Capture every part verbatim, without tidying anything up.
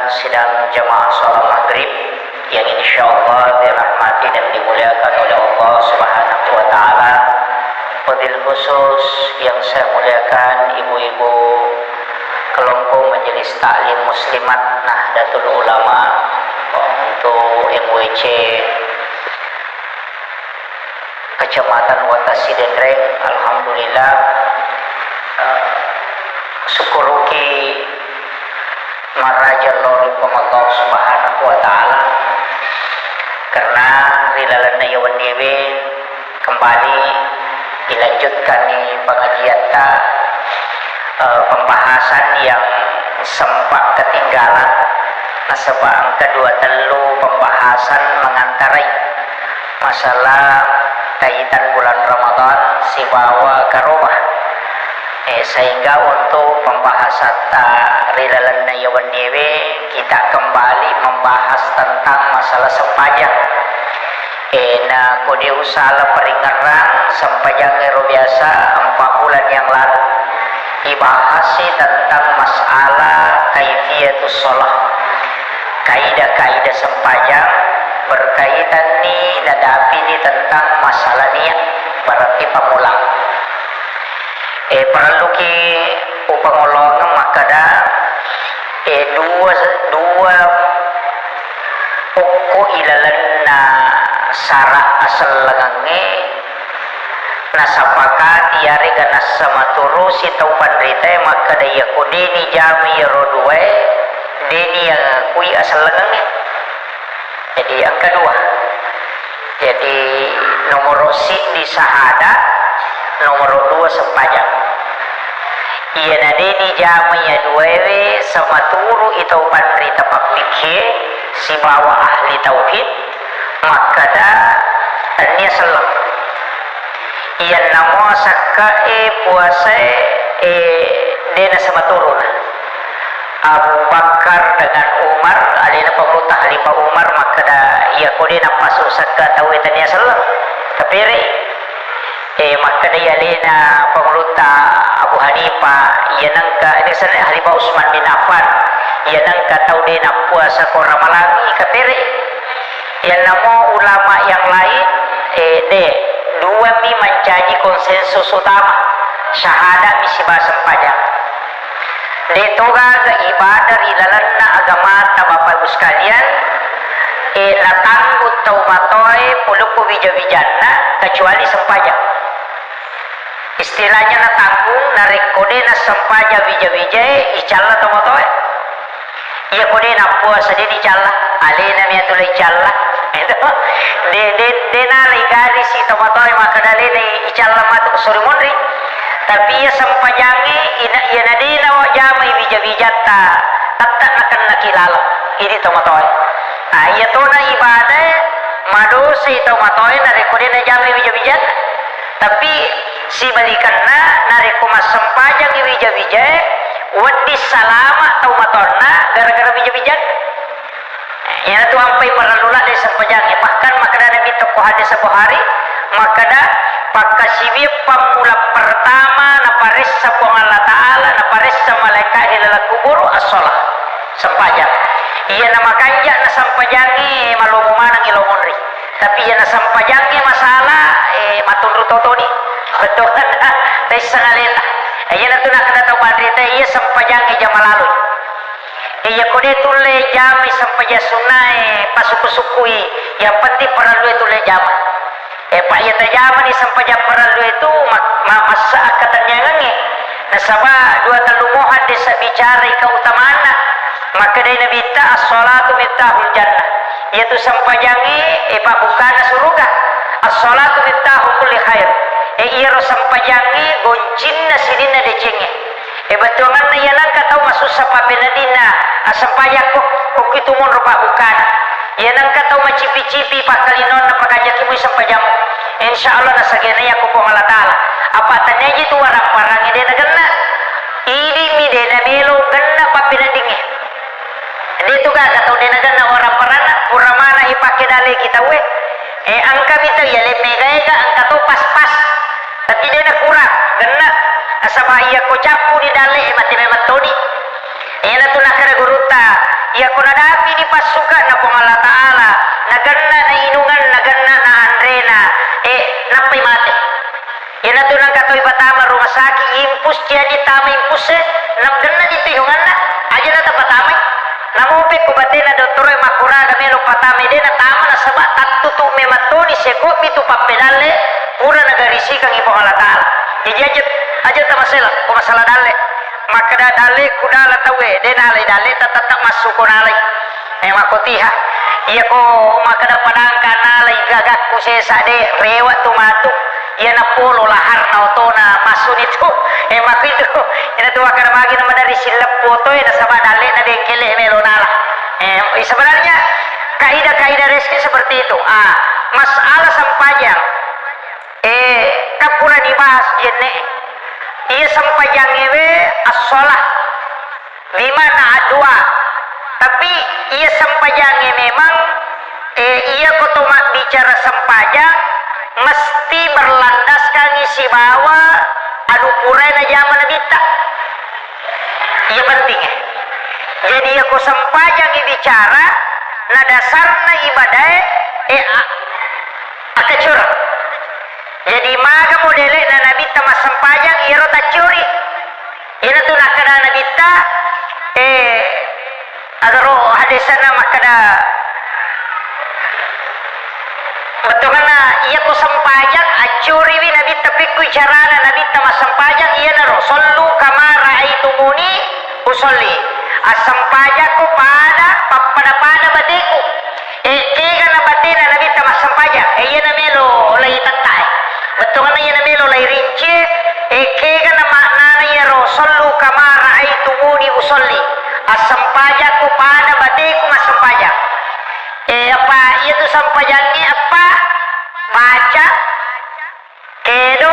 Sidang jamaah sholat maghrib yang insya Allah dirahmati dan dimuliakan oleh Allah Subhanahu wa Ta'ala. Wabil khusus yang saya muliakan ibu-ibu kelompok Majelis Taklim Muslimat Nahdlatul Ulama untuk M W C Kecamatan Wata Sidenreng, alhamdulillah, eh, syukuruki maraja lao ri Puang Allah Subhanahu wa Ta'ala, karena ri lalenna iya wenniewe kembali dilanjutkanni pengajiatta, eh, pembahasan yang sempat ketinggalan, nasaba engka dua tellu pembahasan mengantarai masalah kaitan bulan Ramadan sibawa karobah. Eh, sehingga untuk pembahasatta ri lalenna iya wenniewe, kita kembali membahas tentang masalah sempajang. Eh, na ko de usala paringerrang, sempajang ero biasa empat bulan yang lalu dibahasi tentang masalah kaifiatus sholat, kaidah-kaidah sempajang, berkaitan ni nadapi ni tentang masalah niat, berarti pammulang. Eh, parelluki upangolongeng makkeda, eh, dua, dua okko ilalenna sara asellengengnge nasapakati yarega nassa maturusi tau panritae makkeda, iya ko deni jama iyaro duae, deni yangakui asellengengnge. Jadi engka dua. Jadi nomoro siddi sahada, nomoro dua sempajang. Iyana deni jama iya duaewe samaturu i tau panrita pappikkie sibawa ahli tauhid makkeda tennia selleng. Iyanna mua sakkae puasae, eh, dena samaturuna. Abu Bakar dengan Umar, alena pamutta Khalifah Umar makkeda, iya ko de nappasu sakka tauwe tennia selleng, tapere. Eh, makkeda iya alena pamutta Abu Hanifah, iya nengka, ini sana Khalifah Utsman bin Affan, iya nengka tau de nappuasa ko Ramalangi, kapere. Iyanamo ulama yang lain, eh, de, dua mi mancaji konsensus utama, syahada mi sibawa sempajang. De togaga ibadah ri lalenna agamata, Bapak Ibu sekalian, eh, natanggung tau matoe poloppo wija-wijanna kecuali sempajang. Istilahnya natanggung, narekko de nassempajang wija-wijae, icalla tau matoe. Iya ko de nappuasa, de nicalla, alena mi atu le icalla. Itu. De, de, de nala igarisi tomatoe makkeda alena icalla matu sori monri. Tapi iya sempajangnge, ina, iyana de nawajamai wija-wijatta, tette nakennaki laleng. Idi tomatoe. Nah, iya tona ibadae, madosai tomatoe narekko de najamai wija-wijatta. Tapi sibalikanna, narekko massempajangngi wija-wijae, wedding salama tau matonna gara-gara wija-wijanna. Iyanatu ampai parellu ladde sempajangnge. Bahkan makkeda Nabi tokko hadis Bukhari, makkeda, pakkasiwiang pammula pertama naparessa Puang Allah Ta'ala, naparessa malaika ri laleng kuburu, as-shalah, sempajang. Iyana makanja nasempajangngi malomo manengngi lao monri. Tapi iyana sempajangnge masalah, eh, matunru totoni. Betul kan? Taisseng aleta. Eh, iyanatu nakkeda tau panrita, iya sempajangnge jama laloi. Eh, iya ko de tulle jamai sempajang sunnae, pasukku-sukkui. Yang penting parellue tulle jama. Eh, pa iya tajamani sempajang parellue tu ma-, ma-, massa akkatenniangengnge. Nasaba dua tellu mo hadis bicarai keutamaanna. Makkedai Nabitta, "As-shalatu miftahul jannah." Iyatu sempajangnge, eh, pabbukkana suruga. "As-shalatu miftahu kulli khair." Eh, iyaro sempajangnge goncinna sininna decengnge. Eh, bettuangenna iya nengka tau masussa pappeneddinna, assempajakko, okkitu monro pabbukkana. Iya nengka tau macipi-cipi pakkalinonna, pakajaki mui sempajammu. Insya Allah nasagenai yakko Puang Allah Ta'ala. Apa tenniaji tu warang-warangnge de nagenna. Idi mi de namelo genna pappeneddingnge. De tu gaga tau de nagenna warang-waranna, pura maneng ipake daleki tauwe. Eh, engka mi tau iya lemme gaega, engka to pas-pas. Tapi de nakurang, genna. Nasaba iyakko cappu ni dalle, eh, mate memang toni. Iyanatu nakkeda gurutta, iyakko Impus, ciani tama impus e, naggenna di tuhunganna, aja na tapatamai. Namu pekko batena dottoro e makkuraga melo patamai, de natama nasaba tattutu memettoni sekobbi tu pappedalle pura nagarisikang Puang Allah Ta'ala. Jadi aja, aja tamasela ko masalah dalle. Makkeda dalle ku dala tauwe, de nalai dalle tattatta massuko nalai. Eh, makkotiha. Iya ko makkeda padangka nalai gagakku sesa de, rewa tu matu. Iya napolo laharna otona masuni tu. Eh, makkuitu. Ina tu makkeda magi na madari silleppu otoe nasaba dalle na bengkele melo nala. Eh, sebenarnya kaidah-kaidah rezeki seperti itu. Ah, masalah sempajang. Eh, kan pura dibahas jenne. Iya sempajangnge we as-shalah. Bimana addu'a. Tapi iya sempajangnge memang, eh, iya ko to mabbicara sempajang mesti berlandaskan sibawa anu purae najama Nabitta. Iya penting, eh. Jadi iya ko sempajang bicara na dasarna ibadae, eh, a-, akacur. Jadi maga modele'na Nabitta massempajang iyaro taccuri. Ina tu nakkeda Nabitta, eh, agaro hadesana makkeda, bettuanna iya ko sempajang, accuriwi Nabitta pekkui carana Nabitta massempajang, iyanaro, "Shollu kama ra'aitumuni usolli." Assempajakko pada, pappada-pada bateku. Eh, kega na batena Nabitta massempajang? Eh, iyana melo lai tettae. Bettuanna iyana melo lai rinci, eh, kega na maknana iyaro, "Shollu kama ra'aitumuni usolli." Assempajakko pada bateku massempajang. Eh, apa iya tu sempajangnge apa? Baca, kedo,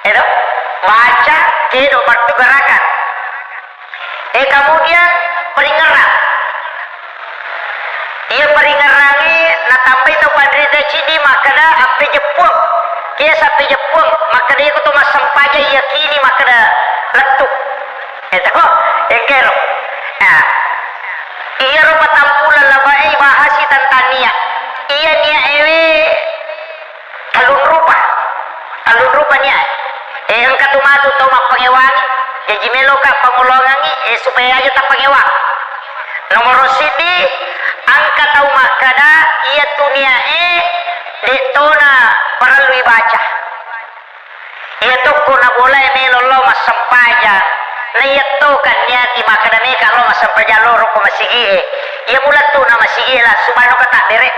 edo, baca, kedo, waktu gerakan. Eh, kemudian peringerang. Iya peringerangi natambai tau panrita cidi makkeda appejeppuang. Kiasa pejeppuang makkeda iko to massempajang yakini makkeda lettu. Eto, engkero. Nah, iyaro patampulang labae bahasi tentang niat. Iya niat ewe Tellung rupa. Tellung rupa niat. Eh, engka tu matu tau mappangewangi. Jaji meloka pangolongangi, eh, supaya aja tappangewang. Nomoro siddi, engka tau makkeda, iya tu niae, de tona parellu ibaca. Iya tokko na bolae melo lo massempajang. Na iya to kan niati makkeda meka lo massempajang loro ko masigie. Iya mulattu na masigie langsung manu ka takbere.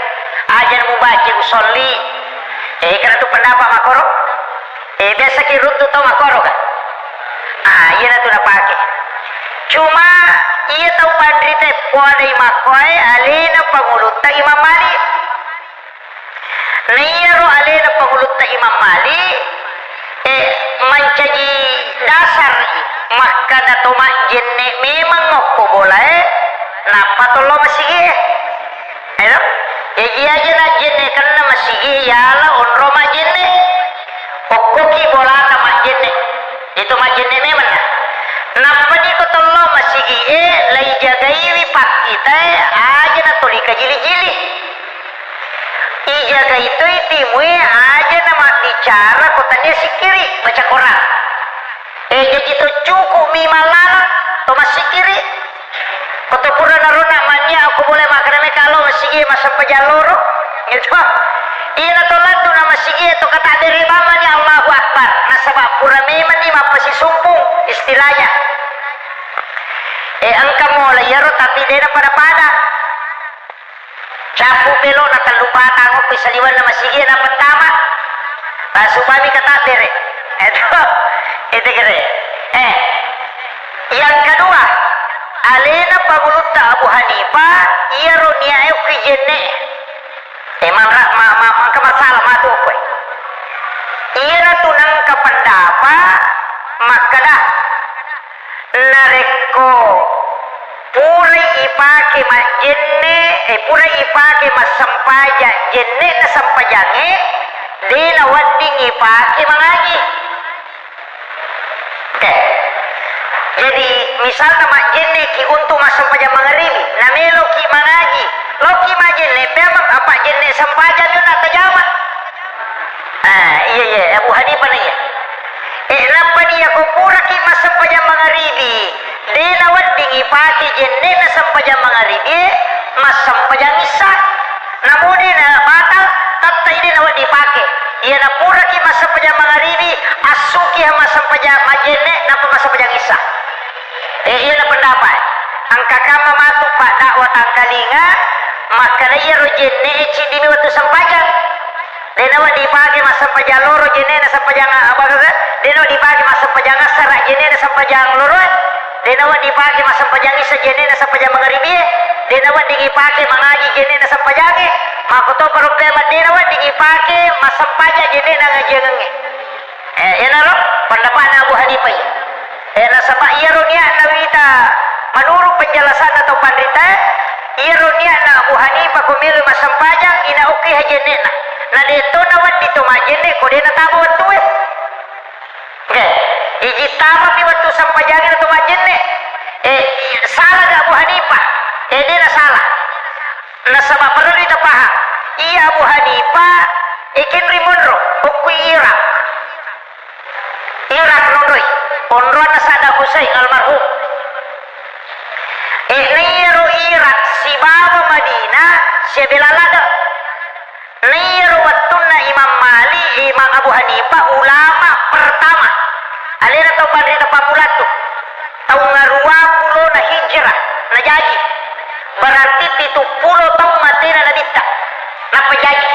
Aja mubaca usolli. Eh, karena tu pendapat makoro. Eh, biasa ki runtu tau makoro ka. Ah, iya na tu napake. Cuma iya tau panrita poadai makkoe alena pangulutta Imam Malik. Naiyaro alena pangulutta Imam Malik, eh, mancaji dasar i makkada to majjenne memang okko bolae, nappa tollo masigie. Ayo, jaji aja najjenne kenna masigie yala onro majjenne. Okkoki bolata majjenne. Itu majjenne memang na. Nappani ko tollo masigie, lai jagaiwi pakkitae, aja na toli kajili-jili. Ijagai toi timue aja na mabbicara ko tania sikkiri, baca Quran. Eh, jaji to cukup mi mallaleng to massikiri. Ko to pura narona mania ko boleh makkada meka lo masigi massempajang loro. Gitu. Iya na to laddu na masigi to kata bere mamani Allahu Akbar. Nasaba pura memang ni mappasisumpung istilahnya. Eh, engka mo la iyaro tapi dena pada-pada. Cappu pelo na tellu batang okko saliwenna masigi na pertama. Langsung mami ke takbere. Itu, itu kere. Eh, yang kedua, alena pangulutta Abu Hanifah, iyaro niae okki jenne. Eh, manra-, ma-, ma-, mangka masalah matu okko. Iyana tu nangka pendapat makkada. Narekko purai ipake majjenne, eh, purai ipake massempajang jenne'na sempajangnge, de nawedding ipake mangaji. Oke. Jadi, misalna majjenneki untuk massempajang mangaribi, nameloki mangaji, loki majjenne, peameng apa jenne sempajang yona tajama. Ah, iya, iya, Abu Hanifah na iya. Eh, na Puraki massempajang mangaribi, de nawedding ipake jenne'na sempajang mangaribi, massempajang issa. Namo de na batal, tettai de nawedding ipake. Iyana puraki massempajang mangaribi, assuki ha massempajang majenne, nappa massempajang issa. Eh, iyana pendapat. Engka kamma matu paddakwa tangkalinga, makkeda iyaro jenne'e ciddimi wettu sempajang. De nawedding ipake massempajang loro jenne'na sempajang a-, apa, apa, de nawedding ipake massempajang assara jenne'na sempajang loroe, de nawedding ipake massempajang issa jenne'na sempajang mangaribie, de nawedding ipake mangaji jenne'na sempajange, makkutoparo pemeng de nawedding ipake massempajang jenne'na ngajiangengnge. Eh, iyanaro pendapatna Abu Hanifah iya. Eh, nasaba iyaro niatna wita, menurut penjelasanna tau panritae, iyaro niatna Abu Hanifah ko melo massempajang, inaokki ha jenne'na. Na de to nawedding to majjenne ko de nataba wettue. Oke, iji tamami wettu sempajangnge na to majjenne. Eh, salah ga Abu Hanifah? Eh, de na salah. Nasaba perlu ita paham, iya Abu Hanifah, eh, kenri monro, okkui Irak. Irak nonroi, onroanna Saddam Hussein almarhum. Eh, naiyaro Irak sibawa Madinah siabela ladde. Naiyaro wettunna Imam Malik, Imam Abu Hanifah, ulama pertama. Alena tau panrita pammulattu. Taung aruwa pulona hijrah najaji. Berarti pitu pulo taung matena nabitta. Nappa jaji.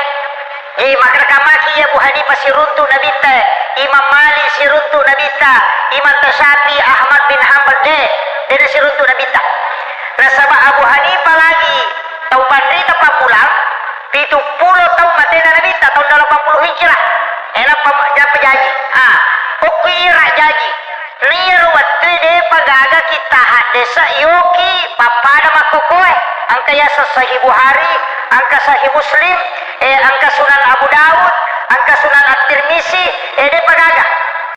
Jadi, makkeda maki iya Abu Hanifah siruntu nabitta, Imam Malik siruntu nabitta, Imam Syafi'i, Ahmad bin Hanbal, de, de nasiruntu nabitta. Nasaba Abu Hanifah lagi tau panrita pammulang, pitu pulo taung matena nabitta, taung delapan puluh Hijrah. Eh, nappa, nappa jaji. Ah, okki Irak jaji. Naiyaro wettue depa gaga kitta haddese yoki pappada makkokkoe. Engka yaseng Sahih Bukhari, engka Sahih Muslim, eh, engka Sunan Abu Daud, engka Sunan At-Tirmizi, eh, depa gaga.